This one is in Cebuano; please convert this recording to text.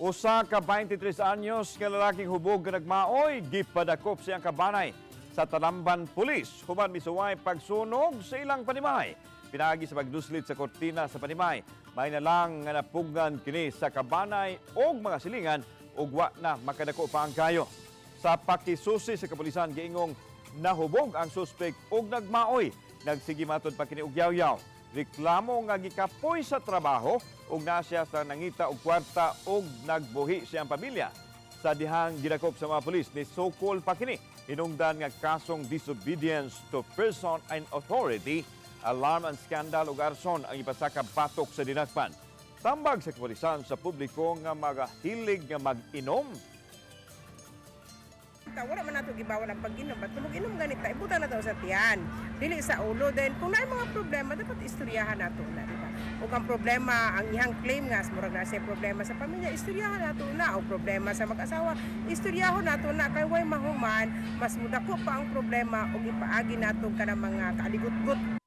Usa ka 23 anyos nga lalaking hubog nga nagmaoy, gipadakop siyang kabanay sa Talamban Police human misuway pagsunog sa ilang panimalay. Pinaagi sa pagduslit sa kortina sa panimalay, may na lang nga napugngan kini sa kabanay og mga silingan ug wa na makadako pa ang kayo. Sa pakisusi sa kapulisan, giingong nahubog ang suspek ug nagmaoy. Nagsige matod pa kini og yaw-yaw. Reklamo nga gikapoy sa trabaho ug na siya sa nangita og kwarta ug nagbuhi siyang pamilya. Sa dihang gidakop sa mga pulis, ni sukol pa kini hinungdan nga kasong disobedience to person and authority, alarm and scandal ug arson ang ipasaka batok sa dinakpan. Tambag sa kapulisan sa publiko nga magahilig nga mag-inom. Ta wala man nato gibawal ang pag-inom, but kung mag-inom ganita, ibutang nato sa tiyan, dili sa ulo. Then kung naay mga problema, dapat istoryahan nato na, di ba? Ug ang problema, ang iyang claim nga murag na siya problema sa pamilya, istoryahan nato na. O problema sa mag-asawa, istoryahon nato na, kay way mahuman, mas mudako pa ang problema ug ipaagi nato kanang mga kaaligot-got.